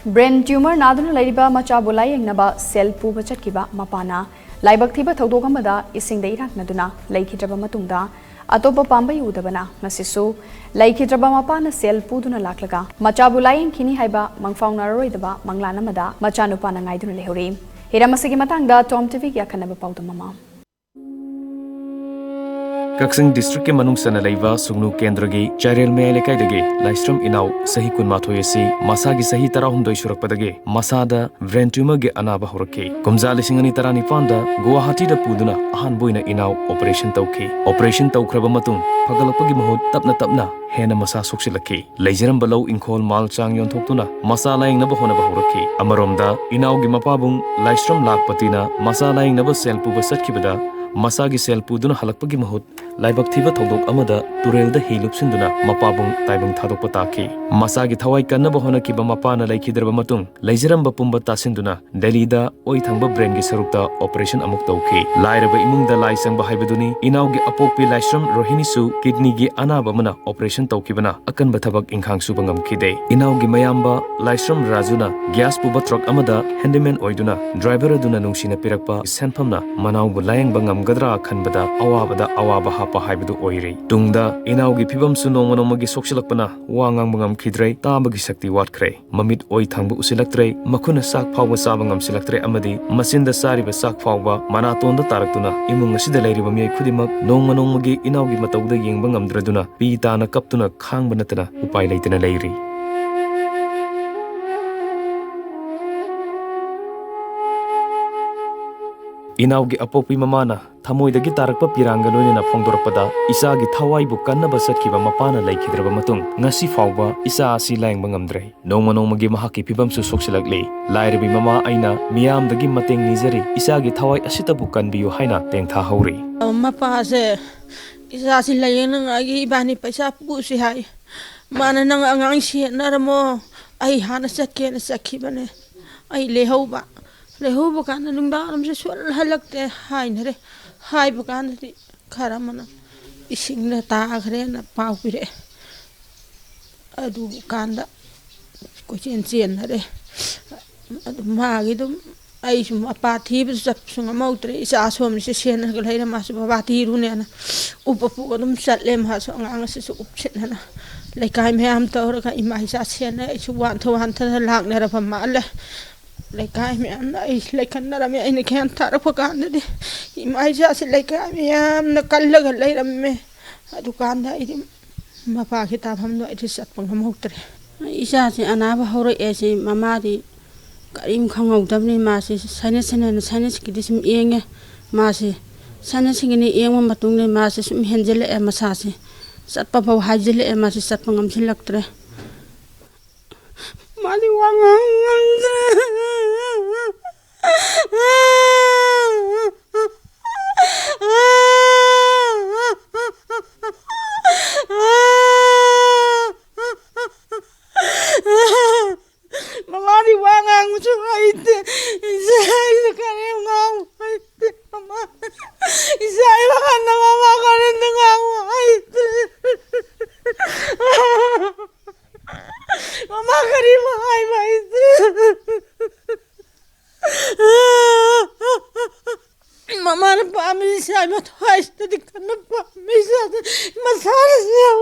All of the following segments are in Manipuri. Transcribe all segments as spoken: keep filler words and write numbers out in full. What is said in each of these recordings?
Brain tumor ꯅꯥꯗꯨꯅ ꯂꯩꯔꯤꯕ ꯃꯆꯥꯕꯨ ꯂꯥꯌꯦꯡꯅꯕ ꯁꯦꯜ ꯄꯨꯕ ꯆꯠꯈꯤꯕ ꯃꯄꯥꯅ ꯂꯥꯏꯕꯛ ꯊꯤꯕ ꯊꯧꯗꯣꯛ ꯑꯃꯗ ꯏꯁꯤꯡꯗ ꯏꯔꯥꯛꯅꯗꯨꯅ ꯂꯩꯈꯤꯗ꯭ꯔꯕ ꯃꯇꯨꯡꯗ, ꯑꯇꯣꯞꯄ ꯄꯥꯝꯕꯩ ꯎꯗꯕꯅ ꯉꯁꯤꯁꯨ ꯂꯩꯈꯤꯗ꯭ꯔꯕ ꯃꯄꯥꯅ ꯁꯦꯜ ꯄꯨꯗꯨꯅ ꯂꯥꯛꯂꯒ ꯃꯆꯥꯕꯨ ꯂꯥꯌꯦꯡꯈꯤꯅꯤ ꯍꯥꯏꯕ ꯃꯪꯐꯥꯎꯅꯔꯔꯣꯏꯗꯕ ꯃꯪꯂꯥꯟ ꯑꯃꯗ ꯃꯆꯥꯅꯨꯄꯥꯅ ꯉꯥꯏꯗꯨꯅ ꯂꯩꯍꯧꯔꯤ꯫ ꯍꯤꯔꯝ ꯑꯁꯤꯒꯤ ꯃꯇꯥꯡꯗ Tom TVꯒꯤ ꯑꯈꯟꯅꯕ ꯄꯥꯎꯗꯝ ꯑꯃ꯫ ꯀꯛꯆꯤꯡ districtꯀꯤ ꯃꯅꯨꯡ ꯆꯟꯅ ꯂꯩꯕ ꯁꯨꯡꯅꯨ ꯀꯦꯟꯗ꯭ꯔꯒꯤ ꯆꯥꯏꯔꯦꯜ ꯃꯌꯥꯏ ꯂꯩꯀꯥꯏꯗꯒꯤ ꯂꯥꯏꯁ꯭ꯔꯝ ꯏꯅꯥꯎ ꯆꯍꯤ ꯀꯨꯟꯃꯥꯊꯣꯏ ꯑꯁꯤ ꯃꯁꯥꯒꯤ ꯆꯍꯤ ꯇꯔꯥꯍꯨꯝꯗꯣꯏ ꯁꯨꯔꯛꯄꯗꯒꯤ ꯃꯁꯥꯗ brain tumorꯒꯤ ꯑꯅꯥꯕ ꯍꯧꯔꯛꯈꯤ꯫ ꯀꯨꯝꯖꯥ ꯂꯤꯁꯤꯡ ꯑꯅꯤ ꯇꯔꯥꯅꯤꯄꯥꯟꯗ ꯒꯨꯋꯥꯍꯥꯇꯤꯗ ꯄꯨꯗꯨꯅ ꯑꯍꯥꯟꯕ ꯑꯣꯏꯅ ꯏꯅꯥꯎ operation ꯇꯧꯈꯤ꯫ Operation ꯇꯧꯈ꯭ꯔꯕ ꯃꯇꯨꯡ ꯐꯒꯠꯂꯛꯄꯒꯤ ꯃꯍꯨꯠ ꯇꯞꯅ ꯇꯞꯅ ꯍꯦꯟꯅ ꯃꯁꯥ ꯁꯣꯛꯆꯤꯜꯂꯛꯈꯤ꯫ ꯂꯩꯖꯔꯝꯕ ꯂꯧ ꯏꯪꯈꯣꯜ ꯃꯥꯜ ꯆꯥꯡ ꯌꯣꯟꯊꯣꯛꯇꯨꯅ ꯃꯆꯥ ꯂꯥꯌꯦꯡꯅꯕ ꯍꯣꯠꯅꯕ ꯍꯧꯔꯛꯈꯤ꯫ ꯑꯃꯔꯣꯝꯗ ꯏꯅꯥꯎꯒꯤ ꯃꯄꯥꯕꯨꯡ ꯂꯥꯏꯁ꯭ꯔꯝ ꯂꯥꯛꯄꯇꯤꯅ ꯃꯆꯥ ꯂꯥꯌꯦꯡꯅꯕ ꯁꯦꯜ ꯄꯨꯕ ꯆꯠꯈꯤꯕꯗ ꯃꯆꯥꯒꯤ ꯁꯦꯜ ꯄꯨꯗꯨꯅ ꯍꯜꯂꯛꯄꯒꯤ ꯃꯍꯨꯠ ꯂꯥꯏꯕꯛ ꯊꯤꯕ ꯊꯧꯗꯣꯛ ꯑꯃꯗ ꯇꯨꯔꯦꯜꯗ ꯍꯤ ꯂꯨꯞꯁꯤꯟꯗꯨꯅ ꯃꯄꯥꯕꯨꯡ ꯇꯥꯏꯕꯪ ꯊꯥꯗꯣꯛꯄ ꯇꯥꯈꯤ꯫ ꯃꯆꯥꯒꯤ ꯊꯋꯥꯏ ꯀꯟꯅꯕ ꯍꯣꯠꯅꯈꯤꯕ ꯃꯄꯥꯅ ꯂꯩꯈꯤꯗ꯭ꯔꯕ ꯃꯇꯨꯡ ꯂꯩꯖꯔꯝꯕ ꯄꯨꯝꯕ ꯇꯥꯁꯤꯟꯗꯨꯅ ꯗꯦꯜꯂꯤꯗ ꯑꯣꯏ ꯊꯪꯕ brainꯒꯤ ꯁꯔꯨꯛꯇ operation ꯑꯃꯨꯛ ꯇꯧꯈꯤ꯫ ꯂꯥꯏꯔꯕ ꯏꯃꯨꯡꯗ ꯂꯥꯏ ꯆꯪꯕ ꯍꯥꯏꯕꯗꯨꯅꯤ꯫ ꯏꯅꯥꯎꯒꯤ ꯑꯄꯣꯛꯄꯤ ꯂꯥꯏꯁ꯭ꯔꯝ ꯔꯣꯍꯤꯅꯤꯁꯨ kidneyꯒꯤ ꯑꯅꯥꯕ ꯑꯃꯅ operation ꯇꯧꯈꯤꯕꯅ ꯑꯀꯟꯕ ꯊꯕꯛ ꯏꯪꯈꯥꯡ ꯁꯨꯕ ꯉꯝꯈꯤꯗꯦ꯫ ꯏꯅꯥꯎꯒꯤ ꯃꯌꯥꯝꯕ ꯂꯥꯏꯁ꯭ꯔꯝ ꯔꯥꯖꯨꯅ gas ꯄꯨꯕ truck ꯑꯃꯗ handyman ꯑꯣꯏꯗꯨꯅ driver ꯑꯗꯨꯅ ꯅꯨꯡꯁꯤꯅ ꯄꯤꯔꯛꯄ ꯁꯦꯟꯐꯝꯅ ꯃꯅꯥꯎꯕꯨ ꯂꯥꯌꯦꯡꯕ ꯉꯝꯒꯗ꯭ꯔꯥ ꯈꯟꯕꯗ ꯑꯋꯥꯕꯗ ꯑꯋꯥꯕ ꯍꯥꯞꯄ ꯍꯥꯏꯕꯗꯨ ꯑꯣꯏꯔꯦ꯫ ꯇꯨꯡꯗ ꯏꯅꯥꯎꯒꯤ ꯐꯤꯕꯝꯁꯨ ꯅꯣꯡꯃ ꯅꯣꯡꯃꯒꯤ ꯁꯣꯛꯆꯤꯜꯂꯛꯄꯅ ꯋꯥ ꯉꯥꯡꯕ ꯉꯝꯈꯤꯗ꯭ꯔꯦ, ꯇꯥꯕꯒꯤ ꯁꯛꯇꯤ ꯋꯥꯠꯈ꯭ꯔꯦ꯫ ꯃꯃꯤꯠ ꯑꯣꯏ ꯊꯪꯕ ꯎꯁꯤꯜꯂꯛꯇ꯭ꯔꯦ, ꯃꯈꯨꯠꯅ ꯆꯥꯛ ꯐꯥꯎꯕ ꯆꯥꯕ ꯉꯝꯁꯤꯜꯂꯛꯇ꯭ꯔꯦ ꯑꯃꯗꯤ ꯃꯆꯤꯟꯗ ꯆꯥꯔꯤꯕ ꯆꯥꯛ ꯐꯥꯎꯕ ꯃꯅꯥꯇꯣꯟꯗ ꯇꯥꯔꯛꯇꯨꯅ ꯏꯃꯨꯡ ꯑꯁꯤꯗ ꯂꯩꯔꯤꯕ ꯃꯤꯑꯣꯏ ꯈꯨꯗꯤꯡꯃꯛ ꯅꯣꯡꯃ ꯅꯣꯡꯃꯒꯤ ꯏꯅꯥꯎꯒꯤ ꯃꯇꯧꯗ ꯌꯦꯡꯕ ꯉꯝꯗ꯭ꯔꯗꯨꯅ ꯄꯤ ꯇꯥꯅ ꯀꯞꯇꯨꯅ ꯈꯥꯡꯕ ꯅꯠꯇꯅ ꯎꯄꯥꯏ ꯂꯩꯇꯅ ꯂꯩꯔꯤ꯫ ꯏꯅꯥꯎꯒꯤ ꯑꯄꯣꯛꯄꯤ ꯃꯃꯥꯅ ꯊꯃꯣꯏꯗꯒꯤ ꯇꯥꯔꯛꯄ ꯄꯤꯔꯥꯡꯒ ꯂꯣꯏꯅꯅ ꯐꯣꯡꯗꯣꯔꯛꯄꯗ, ꯏꯆꯥꯒꯤ ꯊꯋꯥꯏꯕꯨ ꯀꯟꯅꯕ ꯆꯠꯈꯤꯕ ꯃꯄꯥꯅ ꯂꯩꯈꯤꯗ꯭ꯔꯕ ꯃꯇꯨꯡ, ꯉꯁꯤ ꯐꯥꯎꯕ ꯏꯆꯥ ꯑꯁꯤ ꯂꯥꯌꯦꯡꯕ ꯉꯝꯗ꯭ꯔꯦ꯫ ꯅꯣꯡꯃ ꯅꯣꯡꯃꯒꯤ ꯃꯍꯥꯛꯀꯤ ꯐꯤꯕꯝꯁꯨ ꯁꯣꯛꯆꯤꯜꯂꯛꯂꯤ꯫ ꯂꯥꯏꯔꯕꯤ ꯃꯃꯥ ꯑꯩꯅ ꯃꯤꯌꯥꯝꯗꯒꯤ ꯃꯇꯦꯡ ꯅꯤꯖꯔꯤ, ꯏꯆꯥꯒꯤ ꯊꯋꯥꯏ ꯑꯁꯤꯇꯕꯨ ꯀꯟꯕꯤꯌꯨ ꯍꯥꯏꯅ ꯇꯦꯡꯊꯥꯍꯧꯔꯤ꯫ ꯃꯄꯥꯁꯦ ꯏꯆꯥꯁꯤ ꯂꯥꯌꯦꯡꯅꯉꯥꯏꯒꯤ ꯏꯕꯥꯅꯤ ꯄꯩꯁꯥ ꯄꯨꯁꯤ ꯍꯥꯏ꯫ ꯃꯥꯅ, "ꯅꯪ ꯑꯉꯥꯡ ꯁꯦꯟꯅꯔꯝꯃꯣ, ꯑꯩ ꯍꯥꯟꯅ ꯆꯠꯀꯦꯅ" ꯆꯠꯈꯤꯕꯅꯦ꯫ ꯑꯩ ꯂꯩꯍꯧꯕ꯫ ꯂꯩꯍꯧꯕ ꯀꯥꯟꯗ ꯅꯨꯡꯗꯥꯡ ꯋꯥꯏꯔꯝꯁꯦ ꯁꯨꯍꯜ ꯍꯜꯂꯛꯇꯦ ꯍꯥꯏꯅꯔꯦ꯫ ꯍꯥꯏꯕ ꯀꯥꯟꯗꯗꯤ ꯈꯔ ꯑꯃꯅ ꯏꯁꯤꯡꯗ ꯇꯥꯈ꯭ꯔꯦꯅ ꯄꯥꯎ ꯄꯤꯔꯛꯑꯦ꯫ ꯑꯗꯨ ꯀꯥꯟꯗ ꯀꯣꯏꯆꯦꯟ ꯆꯦꯟꯅꯔꯦ꯫ ꯑꯗꯨ ꯃꯥꯒꯤ ꯑꯗꯨꯝ ꯑꯩꯁꯨ ꯃꯄꯥ ꯊꯤꯕꯁꯨ ꯆꯠꯄꯁꯨ ꯉꯝꯍꯧꯗ꯭ꯔꯦ꯫ ꯏꯆꯥ ꯑꯁꯣꯝꯁꯦ ꯁꯦꯟꯅꯔꯒ ꯂꯩꯔ ꯃꯥꯁꯨ ꯕꯕꯥ ꯊꯤꯔꯨꯅꯦꯅ ꯎꯞꯄ ꯄꯨꯒ ꯑꯗꯨꯝ ꯆꯠꯂꯦ꯫ ꯃꯥꯁꯨ ꯑꯉꯥꯡ ꯑꯁꯤꯁꯨ ꯎꯞꯁꯤꯟꯅꯅ ꯂꯩꯀꯥꯏ ꯃꯌꯥꯝ ꯇꯧꯔꯒ ꯏꯃꯥ ꯏꯆꯥ ꯁꯦꯟꯅ ꯑꯩꯁꯨ ꯋꯥꯟꯊ ꯋꯥꯟꯊꯅ ꯂꯥꯛꯅꯔꯕ ꯃꯥꯜꯂꯦ꯫ ꯂꯩꯀꯥꯏ ꯃꯌꯥꯝꯅ ꯑꯩ ꯂꯩꯈꯠꯅꯔꯝꯃꯤ꯫ ꯑꯩꯅ ꯒ꯭ꯌꯥꯟ ꯇꯥꯔꯛꯄ ꯀꯥꯟꯗꯗꯤ ꯏꯃꯥ ꯏꯆꯥꯁꯦ ꯂꯩꯀꯥꯏ ꯃꯌꯥꯝꯅ ꯀꯜꯂꯒ ꯂꯩꯔꯝꯃꯦ꯫ ꯑꯗꯨꯀꯥꯟꯗ ꯑꯩꯗꯤ ꯃꯄꯥꯒꯤ ꯇꯥꯐꯝꯗꯣ ꯑꯩꯗꯤ ꯆꯠꯄ ꯉꯝꯍꯧꯗ꯭ꯔꯦ꯫ ꯏꯆꯥꯁꯦ ꯑꯅꯥꯕ ꯍꯧꯔꯛꯑꯦ ꯁꯤ ꯃꯃꯥꯗꯤ ꯀꯔꯤꯝ ꯈꯪꯍꯧꯗꯕꯅꯤ꯫ ꯃꯥꯁꯤ ꯁꯥꯏꯅꯁ ꯁꯥꯏꯅꯁꯀꯤꯗꯤ ꯁꯨꯝ ꯌꯦꯡꯉꯦ꯫ ꯃꯥꯁꯤ ꯁꯥꯏꯅꯁꯀꯤꯅꯤ ꯌꯦꯡꯕ ꯃꯇꯨꯡꯗ ꯃꯥꯁꯤ ꯁꯨꯝ ꯍꯦꯟꯖꯤꯜꯂꯛꯑꯦ꯫ ꯃꯁꯥꯁꯤ ꯆꯠꯄ ꯐꯥꯎ ꯍꯥꯏꯖꯤꯜꯂꯛꯑꯦ꯫ ꯃꯥꯁꯤ ꯆꯠꯄ ꯉꯝꯁꯤꯜꯂꯛꯇ꯭ꯔꯦ꯫ ꯃꯥꯗꯤ ꯋꯥ ꯉꯥꯡ ꯉꯝꯗ꯭ꯔꯦ꯫ ꯃꯃꯥꯗꯤ ꯋꯥ ꯉꯥꯡꯕꯁꯨ ꯍꯩꯇꯦ꯫ ꯏꯆꯥ ꯑꯩꯅ ꯀꯔꯤꯝ ꯉꯥꯡꯕ ꯍꯩꯇꯦ꯫ ꯃꯃꯥ, ꯏꯆꯥ ꯑꯩ ꯋꯥꯈꯜꯗ ꯃꯃꯥ ꯀꯔꯤꯝꯇ ꯉꯥꯡꯕ ꯍꯩꯇꯦ꯫ ꯃꯃꯥ ꯀꯔꯤꯝ ꯍꯥꯏꯕ ꯍꯩꯇꯦ꯫ ꯃꯃꯥꯅ ꯄꯥꯝꯃꯤ ꯏꯆꯥ ꯃꯊ꯭ꯋꯥꯏꯁꯤꯗꯗꯤ ꯀꯟꯅ ꯄꯥꯝꯃꯤ ꯏꯆꯥꯁꯦ ꯃꯁꯥꯅ ꯌꯥꯝ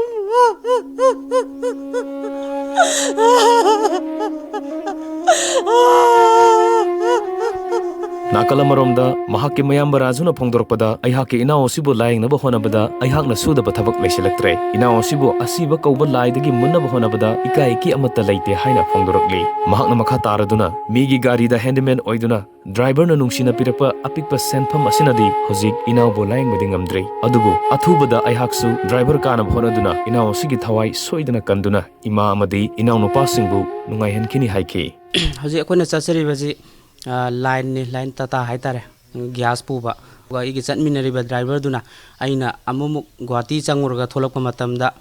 ꯅꯥꯀꯜ ꯑꯃꯔꯣꯝꯗ ꯃꯍꯥꯛꯀꯤ ꯃꯌꯥꯝꯕ ꯔꯥꯖꯨꯅ ꯐꯣꯡꯗꯣꯔꯛꯄꯗ, ꯑꯩꯍꯥꯛꯀꯤ ꯏꯅꯥꯎ ꯑꯁꯤꯕꯨ ꯂꯥꯌꯦꯡꯅꯕ ꯍꯣꯠꯅꯕꯗ ꯑꯩꯍꯥꯛꯅ ꯁꯨꯗꯕ ꯊꯕꯛ ꯂꯩꯁꯤꯜꯂꯛꯇ꯭ꯔꯦ꯫ ꯏꯅꯥꯎ ꯑꯁꯤꯕꯨ ꯑꯁꯤꯕ ꯀꯧꯕ ꯂꯥꯏꯗꯒꯤ ꯃꯨꯟꯅꯕ ꯍꯣꯠꯅꯕꯗ ꯏꯀꯥꯏ ꯏꯀꯤ ꯑꯃꯠꯇ ꯂꯩꯇꯦ ꯍꯥꯏꯅ ꯐꯣꯡꯗꯣꯔꯛꯂꯤ꯫ ꯃꯍꯥꯛꯅ ꯃꯈꯥ ꯇꯥꯔꯗꯨꯅ, ꯃꯤꯒꯤ ꯒꯥꯔꯤꯗ handyman ꯑꯣꯏꯗꯨꯅ ꯗ꯭ꯔꯥꯏꯚꯔꯅ ꯅꯨꯡꯁꯤꯅ ꯄꯤꯔꯛꯄ ꯑꯄꯤꯛꯄ ꯁꯦꯟꯐꯝ ꯑꯁꯤꯅꯗꯤ ꯍꯧꯖꯤꯛ ꯏꯅꯥꯎꯕꯨ ꯂꯥꯌꯦꯡꯕꯗꯤ ꯉꯝꯗ꯭ꯔꯤ꯫ ꯑꯗꯨꯕꯨ ꯑꯊꯨꯕꯗ ꯑꯩꯍꯥꯛꯁꯨ ꯗ꯭ꯔꯥꯏꯚꯔ ꯀꯥꯅꯕ ꯍꯣꯠꯅꯗꯨꯅ ꯏꯅꯥꯎ ꯑꯁꯤꯒꯤ ꯊꯋꯥꯏ ꯁꯣꯏꯗꯅ ꯀꯟꯗꯨꯅ ꯏꯃꯥ ꯑꯃꯗꯤ ꯏꯅꯥꯎꯅꯨꯄꯥꯁꯤꯡꯕꯨ ꯅꯨꯡꯉꯥꯏꯍꯟꯈꯤꯅꯤ ꯍꯥꯏꯈꯤ꯫ ꯍꯧꯖꯤꯛ ꯑꯩꯈꯣꯏꯅ ꯆꯠꯆꯔꯤꯕꯁꯤ, ꯑ, ꯂꯥꯏꯟꯅꯤ, ꯂꯥꯏꯟ ꯇꯥꯇꯥ ꯍꯥꯏꯇꯥꯔꯦ, ꯒ꯭ꯌꯥꯁ ꯄꯨꯕ꯫ ꯑꯗꯨꯒ ꯑꯩꯒꯤ ꯆꯠꯃꯤꯟꯅꯔꯤꯕ ꯗ꯭ꯔꯥꯏꯚꯔꯗꯨꯅ ꯑꯩꯅ ꯑꯃꯨꯛꯃꯨꯛ ꯒꯨꯍꯥꯇꯤ ꯆꯪꯉꯨꯔꯒ ꯊꯣꯛꯂꯛꯄ ꯃꯇꯝꯗ,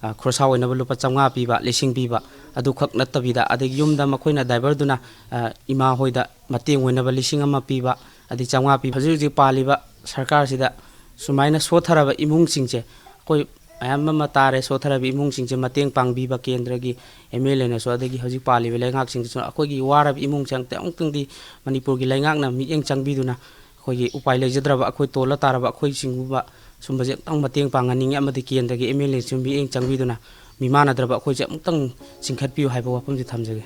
ꯑ, ꯈꯣꯔꯁꯥ ꯑꯣꯏꯅꯕ ꯂꯨꯄꯥ ꯆꯥꯝꯃꯉꯥ ꯄꯤꯕ, ꯂꯤꯁꯤꯡ ꯄꯤꯕ, ꯑꯗꯨꯈꯛ ꯅꯠꯇꯕꯤꯗ, ꯑꯗꯒꯤ ꯌꯨꯝꯗ ꯃꯈꯣꯏꯅ, ꯗ꯭ꯔꯥꯏꯚꯔꯗꯨꯅ, ꯑ, ꯏꯃꯥ ꯍꯣꯏꯗ ꯃꯇꯦꯡ ꯑꯣꯏꯅꯕ ꯂꯤꯁꯤꯡ ꯑꯃ ꯄꯤꯕ, ꯑꯗꯩ ꯆꯥꯝꯃꯉꯥ ꯄꯤꯕ꯫ ꯍꯧꯖꯤꯛ ꯍꯧꯖꯤꯛ ꯄꯥꯜꯂꯤꯕ ꯁꯔꯀꯥꯔꯁꯤꯗ ꯁꯨꯃꯥꯏꯅ ꯁꯣꯠꯊꯔꯕ ꯏꯃꯨꯡꯁꯤꯡꯁꯦ ꯑꯩꯈꯣꯏ ꯃꯌꯥꯝ ꯑꯃ ꯇꯥꯔꯦ꯫ ꯁꯣꯠꯊꯔꯕ ꯏꯃꯨꯡꯁꯤꯡꯁꯦ ꯃꯇꯦꯡ ꯄꯥꯡꯕꯤꯕ ꯀꯦꯟꯗ꯭ꯔꯒꯤ ꯑꯦꯝ ꯑꯦꯜ ꯑꯦꯅꯁꯨ, ꯑꯗꯒꯤ ꯍꯧꯖꯤꯛ ꯄꯥꯜꯂꯤꯕ ꯂꯩꯉꯥꯛꯁꯤꯡꯗꯨꯁꯨ ꯑꯩꯈꯣꯏꯒꯤ ꯋꯥꯔꯕ ꯏꯃꯨꯡꯁꯦ ꯑꯃꯨꯛꯇꯪ, ꯑꯃꯨꯛꯇꯪꯗꯤ ꯃꯅꯤꯄꯨꯔꯒꯤ ꯂꯩꯉꯥꯛꯅ ꯃꯤꯠꯌꯦꯡ ꯆꯪꯕꯤꯗꯨꯅ, ꯑꯩꯈꯣꯏꯒꯤ ꯎꯄꯥꯏ ꯂꯩꯖꯗ꯭ꯔꯕ, ꯑꯩꯈꯣꯏ ꯇꯣꯜꯂ ꯇꯥꯔꯕ ꯑꯩꯈꯣꯏꯁꯤꯡꯒꯨꯝꯕ ꯁꯨꯝꯕꯁꯦ ꯑꯃꯨꯛꯇꯪ ꯃꯇꯦꯡ ꯄꯥꯡꯍꯟꯅꯤꯡꯉꯤ, ꯑꯃꯗꯤ ꯀꯦꯟꯗ꯭ꯔꯒꯤ ꯑꯦꯝ ꯑꯦꯜ ꯑꯦꯁꯨ ꯃꯤꯠꯌꯦꯡ ꯆꯪꯕꯤꯗꯨꯅ ꯃꯤꯃꯥꯟꯅꯗ꯭ꯔꯕ ꯑꯩꯈꯣꯏꯁꯦ ꯑꯃꯨꯛꯇꯪ ꯆꯤꯡꯈꯠꯄꯤꯌꯨ ꯍꯥꯏꯕ ꯋꯥꯐꯝꯁꯦ ꯊꯝꯖꯒꯦ꯫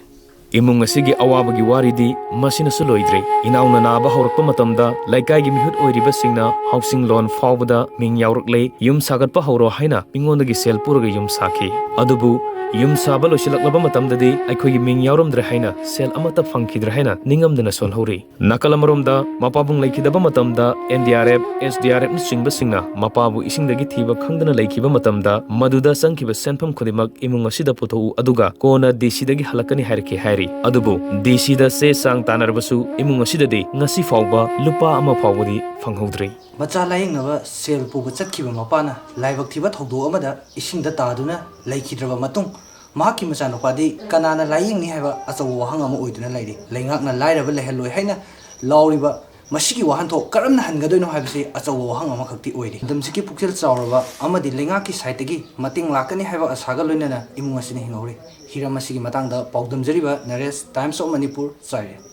ꯏꯃꯨꯡ ꯑꯁꯤꯒꯤ ꯑꯋꯥꯕꯒꯤ ꯋꯥꯔꯤꯗꯤ ꯃꯁꯤꯅꯁꯨ ꯂꯣꯏꯗ꯭ꯔꯤ꯫ ꯏꯅꯥꯎꯅ ꯅꯥꯕ ꯍꯧꯔꯛꯄ ꯃꯇꯝꯗ ꯂꯩꯀꯥꯏꯒꯤ ꯃꯤꯍꯨꯠ ꯑꯣꯏꯔꯤꯕꯁꯤꯡꯅ housing loan ꯐꯥꯎꯕꯗ ꯃꯤꯡ ꯌꯥꯎꯔꯛꯂꯦ꯫ ꯌꯨꯝ ꯁꯥꯒꯠꯄ ꯍꯧꯔꯣ ꯍꯥꯏꯅ ꯃꯤꯉꯣꯟꯗꯒꯤ ꯁꯦꯜ ꯄꯨꯔꯒ ꯌꯨꯝ ꯁꯥꯈꯤ꯫ ꯑꯗꯨꯕꯨ ꯌꯨꯝ ꯁꯥꯕ ꯂꯣꯏꯁꯤꯜꯂꯛꯂꯕ ꯃꯇꯝꯗꯗꯤ ꯑꯩꯈꯣꯏꯒꯤ ꯃꯤꯡ ꯌꯥꯎꯔꯝꯗ꯭ꯔꯦ ꯍꯥꯏꯅ, ꯁꯦꯜ ꯑꯃꯠꯇ ꯐꯪꯈꯤꯗ꯭ꯔꯦ ꯍꯥꯏꯅ ꯅꯤꯡꯉꯝꯗꯅ ꯁꯣꯜꯍꯧꯔꯤ꯫ ꯅꯥꯀꯜ ꯑꯃꯔꯣꯝꯗ ꯃꯄꯥꯕꯨꯡ ꯂꯩꯈꯤꯗꯕ ꯃꯇꯝꯗ N D R F, S D R ꯑꯦꯐꯅꯆꯤꯡꯕꯁꯤꯡꯅ ꯃꯄꯥꯕꯨ ꯏꯁꯤꯡꯗꯒꯤ ꯊꯤꯕ ꯈꯪꯗꯅ ꯂꯩꯈꯤꯕ ꯃꯇꯝꯗ ꯃꯗꯨꯗ ꯆꯪꯈꯤꯕ ꯁꯦꯟꯐꯝ ꯈꯨꯗꯤꯡꯃꯛ ꯏꯃꯨꯡ ꯑꯁꯤꯗ ꯄꯨꯊꯣꯛꯎ, ꯑꯗꯨꯒ ꯀꯣꯟꯅ ꯗꯤ ꯁꯤꯗꯒꯤ ꯍꯜꯂꯛꯀꯅꯤ ꯍꯥꯏꯔꯛꯈꯤ ꯍꯥꯏꯔꯤ꯫ ꯑꯗꯨꯕꯨ ꯗꯤ ꯁꯤꯗ ꯆꯦ ꯆꯥꯡ ꯇꯥꯟꯅꯔꯕꯁꯨ ꯏꯃꯨꯡ ꯑꯁꯤꯗꯗꯤ ꯉꯁꯤ ꯐꯥꯎꯕ ꯂꯨꯄꯥ ꯑꯃ ꯐꯥꯎꯕꯗꯤ ꯐꯪꯍꯧꯗ꯭ꯔꯤ꯫ ꯃꯆꯥ ꯂꯥꯌꯦꯡꯅꯕ ꯁꯦꯜ ꯄꯨꯕ ꯆꯠꯈꯤꯕ ꯃꯄꯥꯅ ꯂꯥꯏꯕꯛ ꯊꯤꯕ ꯊꯧꯗꯣꯛ ꯑꯃꯗ ꯏꯁꯤꯡꯗ ꯇꯥꯗꯨꯅ ꯂꯩꯈꯤꯗ꯭ꯔꯕ ꯃꯇꯨꯡ, ꯃꯍꯥꯛꯀꯤ ꯃꯆꯥꯅꯨꯄꯥꯗꯤ ꯀꯅꯥꯅ ꯂꯥꯌꯦꯡꯅꯤ ꯍꯥꯏꯕ ꯑꯆꯧꯕ ꯋꯥꯍꯪ ꯑꯃ ꯑꯣꯏꯗꯨꯅ ꯂꯩꯔꯤ꯫ ꯂꯩꯉꯥꯛꯅ ꯂꯥꯏꯔꯕ ꯂꯩꯍꯜꯂꯣꯏ ꯍꯥꯏꯅ ꯂꯥꯎꯔꯤꯕ ꯃꯁꯤꯒꯤ ꯋꯥꯍꯟꯊꯣꯛ ꯀꯔꯝꯅ ꯍꯟꯒꯗꯣꯏꯅꯣ ꯍꯥꯏꯕꯁꯤ ꯑꯆꯧꯕ ꯋꯥꯍꯪ ꯑꯃꯈꯛꯇꯤ ꯑꯣꯏꯔꯤ꯫ ꯂꯝꯗꯝꯁꯤꯒꯤ ꯄꯨꯛꯆꯦꯜ ꯆꯥꯎꯔꯕ ꯑꯃꯗꯤ ꯂꯩꯉꯥꯛꯀꯤ ꯁꯥꯏꯠꯇꯒꯤ ꯃꯇꯦꯡ ꯂꯥꯛꯀꯅꯤ ꯍꯥꯏꯕ ꯑꯁꯥꯒ ꯂꯣꯏꯅꯅ ꯏꯃꯨꯡ ꯑꯁꯤꯅ ꯍꯤꯡꯍꯧꯔꯤ꯫ ꯍꯤꯔꯝ ꯑꯁꯤꯒꯤ ꯃꯇꯥꯡꯗ ꯄꯥꯎꯗꯝꯖꯔꯤꯕ ꯅꯔꯦꯁ, Times of Manipur, ꯆꯥꯏꯔꯦꯟ꯫